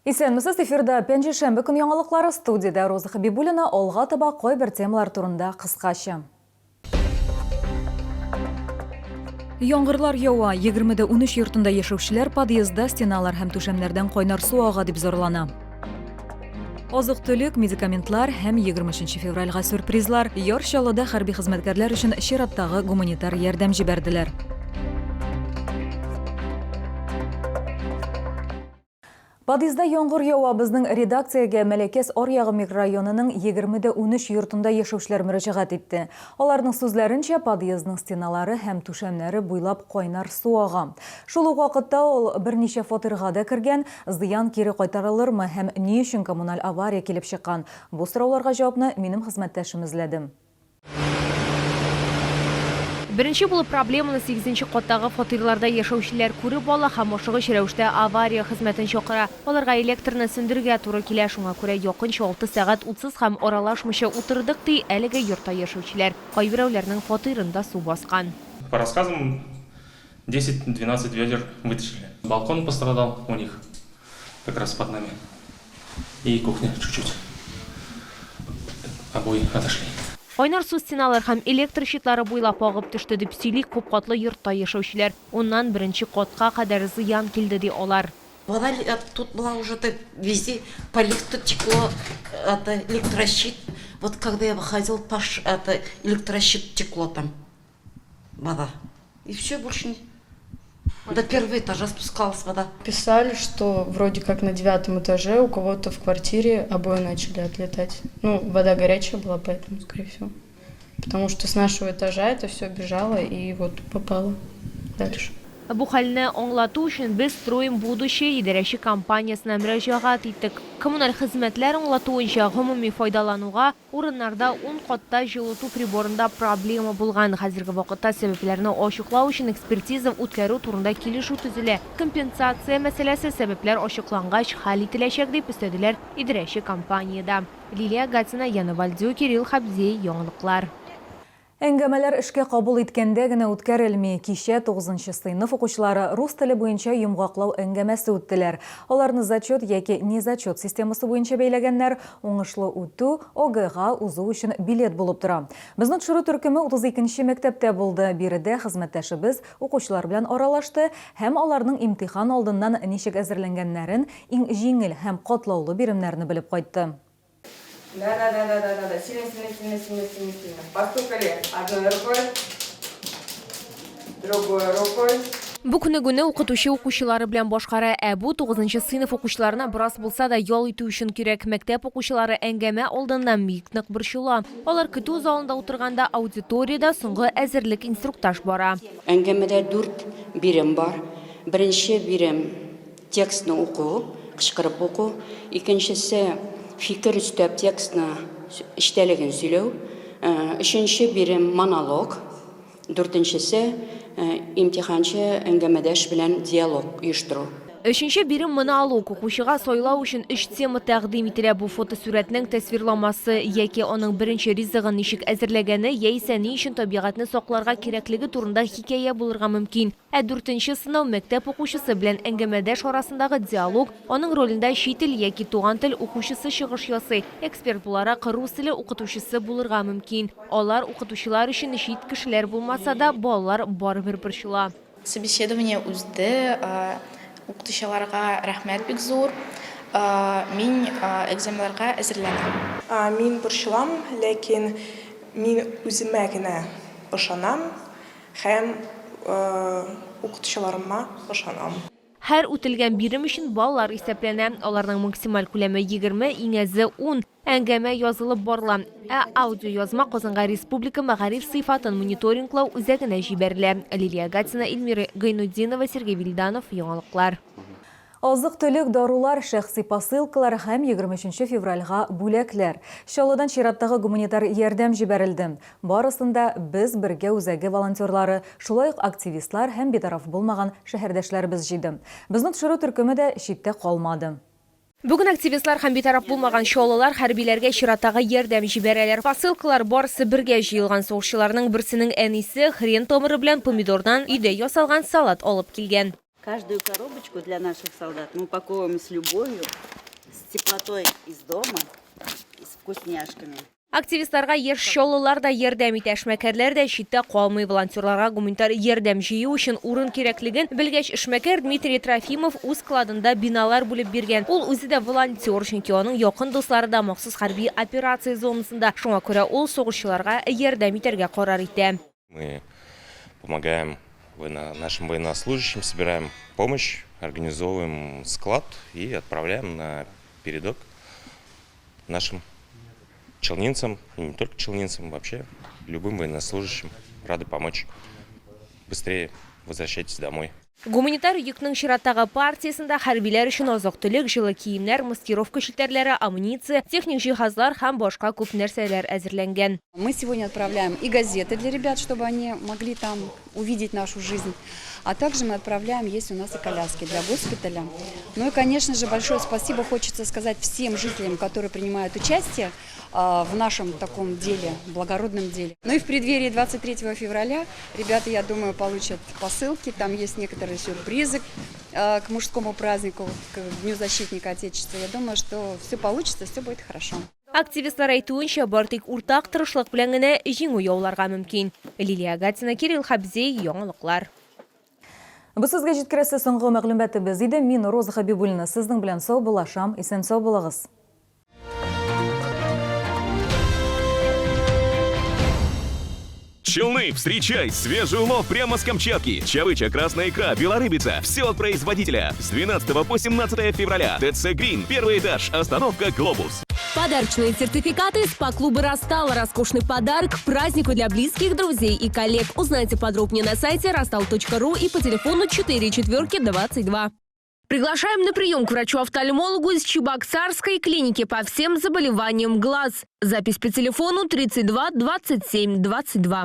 Исәнмесез, эфирда пәнҗешәмбе көн яңалыклары, студиядә Роза Хәбибуллина, алга таба кайбер темалар турында кыскача. Яңгырлар ява, 20 дә 13 йортында яшәүчеләр подъездда стеналар һәм түшәмнәрдән кайнар су ага дип зарлана. Азык-төлек, медикаментлар һәм 23 февральгә сюрпризлар. Яр Чаллыда хәрби хезмәткәрләр өчен чираттагы гуманитар ярдәм җибәрделәр. Подъездда яңгыр ява. Безнең редакциягә Мәләкәс аръягы микрорайонының 20 дә 13 йортында яшәүчеләр мөрәҗәгать итте. Аларның сүзләренчә, подъездның стеналары һәм түшәмнәре буйлап кайнар су ага. Шул ук вакытта ул берничә фатирга да кергән. Зыян кире кайтарылырмы һәм ни өчен коммуналь авария килеп чыккан? Бу сорауларга җавапны минем хезмәттәшем эзләде. Беренче булып проблеманы сигезенче каттагы фатирларда яшәүчеләр күреп ала һәм ашыгыч рәвештә авария хезмәтен чакыра. Аларга электрны сүндерергә туры килә, шуңа күрә якынча алты сәгать утсыз һәм аралашмыйча утырдык, ди әлеге йортта яшәүчеләр. Кайберәүләрнең фатирын да су баскан. По рассказам, десять-двенадцать ведер вытащили. Балкон пострадал у них как раз под нами. И кухня чуть-чуть. Обои отошли. Кайнар су стеналар һәм электр щитлары буйлап агып төште, дип сөйли күпкатлы йортта яшәүчеләр. Уннан беренче катка кадәр зыян килде, ди алар. Вода тут была уже так везде, по лифту текло, это электрощит. Вот когда я выходил, паш, это электрощит текло там, вода. И все, больше не. До первого этажа спускалась вода. Писали, что вроде как на девятом этаже у кого-то в квартире обои начали отлетать. Ну, вода горячая была, поэтому, скорее всего. Потому что с нашего этажа это все бежало и вот попало дальше. Бу хәлне аңлату өчен без «Строим будущее» идарәче компаниясенә мөрәҗәгать иттек. Коммуналь хезмәтләр аңлатуынча, гомуми файдалануга урыннарда ун катта җылыту приборында проблема булган. Хәзерге вакытта сәбәпләрне ачыклау өчен экспертиза үткәрү турында килешү төзелә. Компенсация мәсьәләсе сәбәпләр ачыклангач хәл ителәчәк, дип өстәделәр идарәче компаниядә. Лилия Гатина, Яна Вальдю, Кирилл Хабзей, Яңалыклар. Әңгәмәләр эшкә кабул иткәндә генә үткәрелми. Кичә тугызынчы сыйныф укучылары рус теле буенча йомгаклау әңгәмәсе үттеләр. Аларны зачет яки незачет системасы буенча бәйләгәннәр. Уңышлы үтү ОГЭга узу өчен билет булып тора. Безнең төшерү төркеме 32 нче мәктәптә булды. Биредә хезмәттәшебез укучылар белән аралашты һәм аларның имтихан алдыннан ничек әзерләнгәннәрен, иң җиңел һәм катлаулы биремнәрне белеп кайтты. Да, да, да, да, да, да, да. Сильно, сильно, сильно, сильно, сильно, сильно. Постукали одной рукой, другой рукой. Бу күнегүне укытучы укучылары белән башкара, ә бу тугызынчы сыйныф укучыларына бераз булса да ял итү өчен кирәк. Мәктәп укучылары әңгәмә алдыннан бик нык борчыла. Алар көтү залында утырганда аудиториядә соңгы әзерлек инструктаж бара. Әңгәмәдә дүрт бирем бар. Беренче бирем, Текстны уку, кычкырып уку. Икенчесе, фикер өстәп текстны эчтәлеген сөйләү. Өченче бирем, монолог. Дүртенчесе, имтиханчы әңгәмәдәш белән диалог оештыру. Өченче бирем монолог. Укучыга сайлау өчен өч тема тәкъдим ителә. Бу фотосурәтнең тасвирламасы яки аның беренче ризыгын ничек әзерләгәне, яисә ни өчен табигатьне сакларга кирәклеге турында хикәя булырга мөмкин. Ә дүртенче сынау, мәктәп укучысы белән әңгәмәдәш арасындагы диалог, аның ролендә чит тел яки туган тел укучысы чыгыш ясый, эксперт буларак рус теле укытучысы булырга мөмкин. Алар укытучылар өчен чит кешеләр булмаса да, балалар барыбер борчыла. Собеседование узды, укытучыларга рәхмәт бик зур. Мин экзаменнарга әзерләнәм. Мин борчылам, ләкин мин үземә генә ышанам. Һәм укытучыларыма ышанам. Һәр үтелгән бирем өчен баллар исәпләнә. Аларның максималь күләме 20, иң әзе, ун. Әңгәмә язылып барыла. Ә аудиоязма Казанга республика мәгариф сыйфатын мониторинглау үзәгенә җибәрелә. Лилия Гатина, Эльмира Гайнутдинова, Сергей Вильданов, Яңалыклар. Азык-төлек, дарулар, шәхси посылкалар һәм 23 нче февральгә бүләкләр. Чаллыдан чираттагы гуманитар ярдәм җибәрелде. Барысын да Без бергә үзәге волонтерлары, шулай ук активистлар һәм битараф булмаган шәһәрдәшләребез җыйды. Безнең төшерү төркеме дә читтә калмады. Бүген активистлар һәм битараф булмаган чаллылар хәрбиләргә чираттагы ярдәм җибәрәләр. Посылкалар барысы бергә җыелган. Сугышчыларның берсенең әнисе хрен тамыры белән помидордан өйдә ясалган салат алып килгән. Каждую коробочку для наших солдат мы упаковываем с любовью, с теплотой из дома и с вкусняшками. Активистларга яшь чаллылар да ярдәм итә, эшмәкәрләр дә читтә калмый. Волонтерларга гуманитар ярдәм җыю өчен урын кирәклеген белгәч, эшмәкәр Дмитрий Трофимов үз складында биналар бүлеп биргән. Ул үзе дә волонтер, чөнки аның якын дуслары да махсус хәрби операция зонасында. Шуңа күрә ул сугышчыларга ярдәм итәргә карар итә. Мы помогаем нашим военнослужащим, собираем помощь, организовываем склад и отправляем на передок нашим челнинцам, и не только челнинцам, вообще любым военнослужащим. Рады помочь. Быстрее возвращайтесь домой. Гуманитар йөкнең чираттагы партиясендә хәрбиләр өчен азык-төлек, җылы киемнәр, маскировка челтәрләре, амуниция, техник җиһазлар һәм башка күп нәрсәләр әзерләнгән. Мы сегодня отправляем и газеты для ребят, чтобы они могли там увидеть нашу жизнь. А также мы отправляем, есть у нас и коляски для госпиталя. Ну и, конечно же, большое спасибо хочется сказать всем жителям, которые принимают участие в нашем таком деле, благородном деле. Ну и в преддверии 23 февраля ребята, я думаю, получат посылки. Там есть некоторые сюрпризы к мужскому празднику, к Дню защитника Отечества. Я думаю, что все получится, все будет хорошо. Активистлар әйтүенчә, бары тик уртак тырышлык белән генә җиңү яуларга мөмкин. Лилия Гатина, Кирилл Хабзей, яңалыклар. Бу сезгә җиткерәсе соңгы мәгълүматыбыз иде. Мин Роза Хабибуллина сезнең белән саубуллашам. Исән-сау булыгыз. Челны, встречай! Свежий улов прямо с Камчатки. Чавыча, красная икра, белорыбица. Все от производителя. С 12 по 17 февраля. ТЦ Грин, первый этаж, остановка Глобус. Подарочные сертификаты спа-клуба «Растал». Роскошный подарок к празднику для близких, друзей и коллег. Узнайте подробнее на сайте rastal.ru и по телефону 4 четверки 22. Приглашаем на прием к врачу-офтальмологу из Чебоксарской клиники по всем заболеваниям глаз. Запись по телефону 32 27 22.